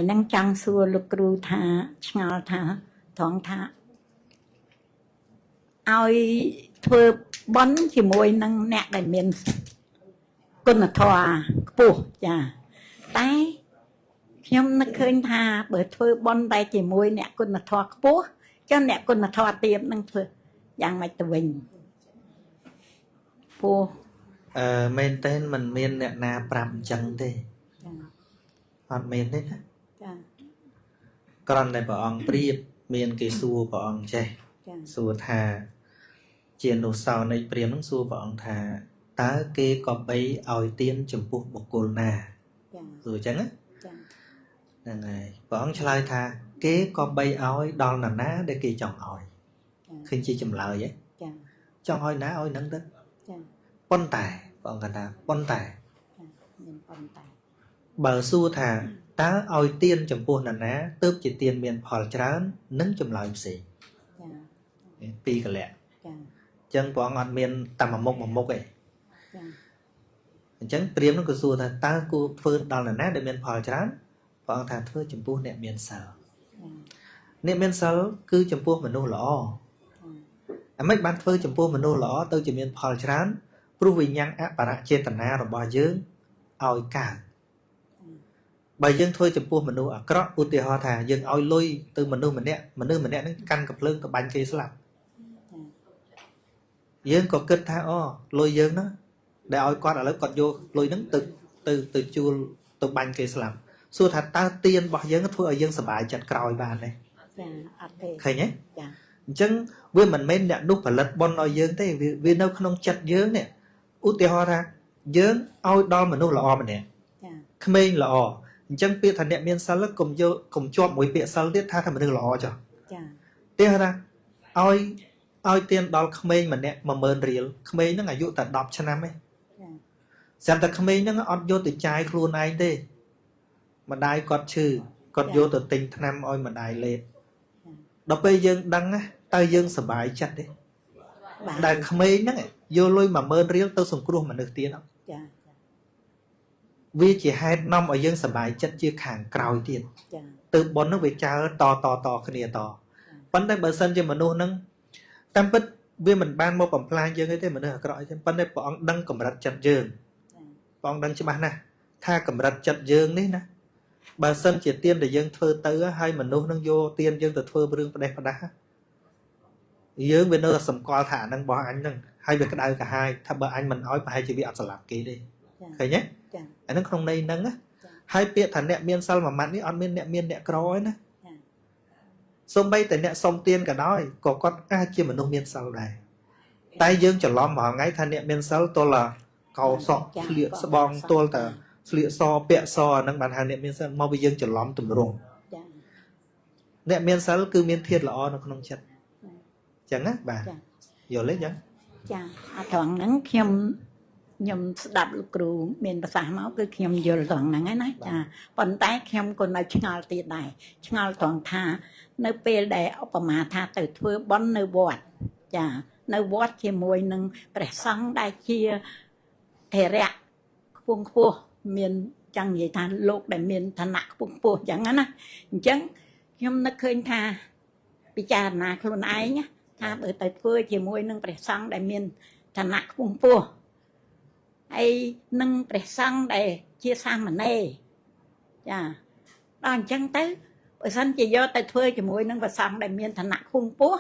ហ្នឹងចង់សួរលោកគ្រូថាឆ្ងល់ថាត្រង់ថាឲ្យធ្វើបុណ្យជាមួយនឹងអ្នកដែលមានគុណធម៌ខ្ពស់ចាតែខ្ញុំនឹកឃើញថាបើធ្វើបុណ្យតែជាមួយអ្នកគុណធម៌ខ្ពស់ចុះអ្នកគុណធម៌ទាបនឹងធ្វើយ៉ាងម៉េចទៅវិញពោះ មែនតើมันមានអ្នកណាប្រាប់អញ្ចឹងទេ ចា អត់មានទេណា ចា គ្រាន់តែព្រះអង្គប្រៀបមានគេសួរព្រះអង្គចេះ ចា សួរថាជានុសោនិកព្រាមនឹងសួរព្រះអង្គថាតើគេក៏បីឲ្យទានចំពោះបុគ្គលណា ចា សួរអញ្ចឹងណា ចា ហ្នឹងហើយព្រះអង្គឆ្លើយថា គេក៏បីឲ្យដល់ណាណាដែលគេចង់ឲ្យ ចា ឃើញជាចម្លើយហ៎ ចា ចង់ឲ្យណាឲ្យហ្នឹងទៅ ចា ប៉ុន្តែព្រះអង្គថាប៉ុន្តែ ចាមានប៉ុន្តែ បើសួរថាតើឲ្យទានចំពោះណាណាទើបជាទានមានផលច្រើននិងចម្លើយផ្សេង ចា ពីរកលៈ ចា អញ្ចឹងព្រះអង្គអត់មានតែមួយមុខមួយមុខទេ ចា អញ្ចឹងព្រាមនឹងក៏សួរថាតើគួរធ្វើដល់ណាណាដែលមានផលច្រើនព្រះអង្គថាធ្វើចំពោះអ្នកមានសិល ចា អ្នកមានសិលគឺចំពោះមនុស្សល្អ ចា អាម៉េចបានធ្វើចំពោះមនុស្សល្អទៅជាមានផលច្រើនព្រោះវិញ្ញាណអបរចេតនារបស់យើងឲ្យកើតបើយើងធ្វើចំពោះមនុស្សអាក្រក់ឧទាហរណ៍ថាយើងឲ្យលុយទៅមនុស្សម្នាក់មនុស្សម្នាក់ហ្នឹងកាន់កំភ្លើងទៅបាញ់គេស្លាប់យើងក៏គិតថាអូលុយយើងហ្នឹងដែលឲ្យគាត់ឥឡូវគាត់យកលុយហ្នឹងទៅទៅទៅជួលទៅបាញ់គេស្លាប់សួរថាតើទានរបស់យើងធ្វើឲ្យយើងសប្បាយចិត្តក្រោយបានទេ ចាអត់ទេ ឃើញទេ ចា អញ្ចឹងវាមិនមែនអ្នកនោះផលិតបុណ្យឲ្យយើងទេវានៅក្នុងចិត្តយើងនេះឧទាហរណ៍ថាយើងឲ្យដល់មនុស្សល្អម្នាក់ ចា ក្មេងល្អអញ្ចឹងពាក្យថាអ្នកមានសិលកុំយកកុំជាប់មួយពាក្យសិលទៀតថាថាមនុស្សល្អចុះ ចា ទេថាឲ្យទានដល់ក្មេងម្នាក់10000រៀលក្មេងហ្នឹងអាយុតែ10ឆ្នាំទេ ចា ស្រាប់តែក្មេងហ្នឹងអត់យកទៅចាយខ្លួនឯងទេម្ដាយគាត់ឈឺគាត់យកទៅទិញថ្នាំឲ្យម្ដាយលេបដល់ពេលយើងដឹងណាតើយើងសប្បាយចិត្តទេ បាទ ដែលក្មេងហ្នឹងយកលុយ10000រៀលទៅសង្គ្រោះមនុស្សទៀត ចា វាជាហេតុនាំឲ្យយើងសប្បាយចិត្តជាខាងក្រោយទៀត ចា ទើបបុណ្យហ្នឹងវាចើតតតគ្នាតប៉ុន្តែបើសិនជាមនុស្សហ្នឹងតាមពិតវាមិនបានមកបំផ្លាញយើងទេមនុស្សអាក្រក់អីទេប៉ុន្តែព្រះអង្គដឹងកម្រិតចិត្តយើង ចា ព្រះអង្គដឹងច្បាស់ណាស់ថាកម្រិតចិត្តយើងនេះណាបើសិនជាទានដែលយើងធ្វើទៅហើយមនុស្សនឹងយកទានយើងទៅធ្វើរឿងផ្ដេសផ្ដាស់យើងវានៅតែសម្គាល់ថាអាហ្នឹងរបស់អញហ្នឹងហើយវាក្តៅក្រហាយថាបើអញមិនអោយប្រហែលជាវាអត់ស្លាប់គេទេ ចា ឃើញទេ ចា អាហ្នឹងក្នុងន័យហ្នឹងណា ចា ហើយពាក្យថាអ្នកមានសិលមួយម៉ាត់នេះអត់មានអ្នកមានអ្នកក្រទេណា ចា សូម្បីតែអ្នកសុំទានក៏ដោយក៏គាត់អាចជាមនុស្សមានសិលដែរតែយើងច្រឡំរាល់ថ្ងៃថាអ្នកមានសិលទល់តែកោសក់ស្លៀកស្បង់ទល់តែស្លៀកសពាក់សអាហ្នឹងបានហៅអ្នកមានសិលមកពីយើងច្រឡំទម្រង់ ចា អ្នកមានសិលគឺមានធាតុល្អនៅក្នុងចិត្តអញ្ចឹងណាបាទ ចា យល់ទេអញ្ចឹង ចាអាត្រង់ហ្នឹងខ្ញុំស្ដាប់លោកគ្រូមានប្រសាសន៍មកគឺខ្ញុំយល់ត្រង់ហ្នឹងហើយណាចាប៉ុន្តែខ្ញុំក៏នៅឆ្ងល់ទៀតដែរឆ្ងល់ត្រង់ថានៅពេលដែលឧបមាថាទៅធ្វើបុណ្យនៅវត្តចានៅវត្តជាមួយនឹងព្រះសង្ឃដែលជាថេរៈខ្ពង់ខ្ពស់មានចង់និយាយថាលោកដែលមានឋានៈខ្ពង់ខ្ពស់អញ្ចឹងណាអញ្ចឹងខ្ញុំនឹកឃើញថាពិចារណាខ្លួនឯងណាថាបើទៅធ្វើជាមួយនឹងព្រះសង្ឃដែលមានឋានៈខ្ពង់ខ្ពស់ហើយនឹងព្រះសង្ឃដែលជាសាមណេរចាដល់អញ្ចឹងទៅបើសិនជាយកទៅធ្វើជាមួយនឹងព្រះសង្ឃដែលមានឋានៈខ្ពង់ខ្ពស់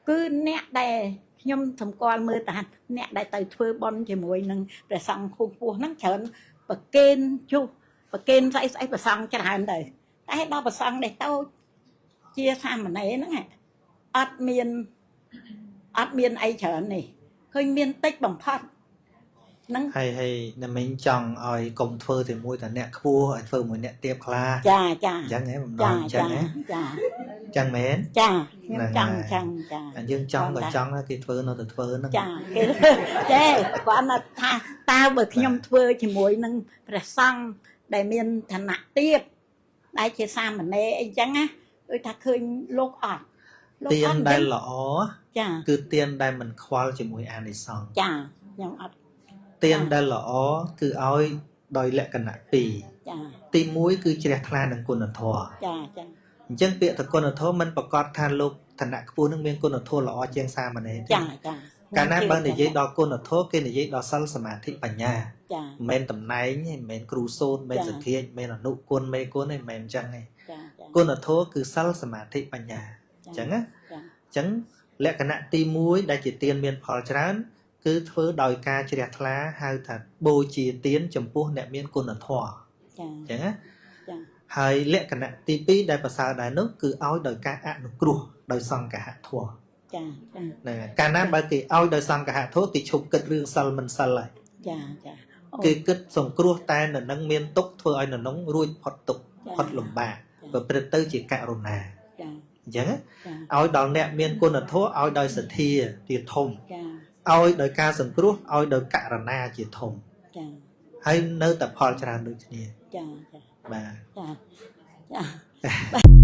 គឺអ្នកដែលខ្ញុំសម្គាល់មើលតាអ្នកដែលទៅធ្វើបុណ្យជាមួយនឹងព្រះសង្ឃខ្ពង់ខ្ពស់ហ្នឹងច្រើនប្រគេនជុះប្រគេនស្អីស្អីព្រះសង្ឃច្រើនទៅតែដល់ព្រះសង្ឃដែលតូចជាសាមណេរហ្នឹងអត់មានអីច្រើននេះឃើញមានតិចបំផុតហ្នឹង ហើយហើយណាមិញចង់ឲ្យកុំធ្វើជាមួយតែអ្នកខ្ពស់ឲ្យធ្វើមួយអ្នកទាបខ្លះ ចាចា អញ្ចឹងហ៎បំណ ចា ងអញ្ចឹ ចា ងហ៎ ចា អញ្ចឹងមែន ចាខ្ញុំចង់អញ្ចឹងចា អាយើងចង់ក៏ចង់ដែរគេធ្វើនៅតែធ្វើហ្នឹង ចាគេចេគាត់ណាថាតើបើខ្ញុំធ្វើជាមួយនឹងព្រះសង្ឃដែលមានឋានៈទាបដែលជាសាមណេរអីចឹងណាដូចថាឃើញលោកអត់លោក ទា អត់ នដែលល្អ ចា គឺទានដែលមិនខ្វល់ជាមួយអានិសង្ស ចាខ្ញុំអត់ ទានដែលល្អគឺឲ្យ ដោយលក្ខណៈពីរ ចា ទី1គឺជ្រះថ្លានឹងគុណធម៌ ចាចា អញ្ចឹងពាក្យថាគុណធម៌មិនប្រកាសថាលោកឋានៈខ្ពស់នឹងមានគុណធម៌ល្អជាងសាមណេរទេ ចាចា កាលណាបើនិយាយដល់គុណធម៌គេនិយាយដល់សិលសមាធិបញ្ញា ចា មិនមែនតំណែងទេមិនមែនគ្រូសូត្រមិនមែនសង្ឃាចមិនមែនអនុគុណមេគុណទេមិនមែនអញ្ចឹងទេ ចាចា គុណធម៌គឺសិលសមាធិបញ្ញាអញ្ចឹងណា ចា អញ្ចឹងលក្ខណៈទី1ដែលជាទានមានផលច្រើន គឺធ្វើដោយការជ្រះថ្លាហៅថាបូជាទានចំពោះអ្នកមានគុណធម៌ ចា អញ្ចឹងណា ចា ហើយលក្ខណៈទី2ដែលប្រសើរដែរនោះគឺឲ្យដោយការអនុគ្រោះដោយសង្ឃហធម៌ ចាចា ហ្នឹងហើយកាលណាបើគេឲ្យដោយសង្ឃហធម៌គេឈប់គិតរឿងសិលមិនសិលហើយ ចាចាអូ គេគិតសង្គ្រោះតែនៅនឹងមានទុក្ខធ្វើឲ្យនៅនឹងរួចផុតទុក្ខ ចា ផុតលំបាកប្រព្រឹត្តទៅជាករុណា ចា អញ្ចឹងណា ចា ឲ្យដល់អ្នកមានគុណធម៌ឲ្យដោយសទ្ធាជាធំ ចា ឲ្យដោយការសង្គ្រោះឲ្យដោយករណាជាធំ ចា ហើយនៅតែផលច្រើនដូចគ្នា ចាចា បាទ ចាចា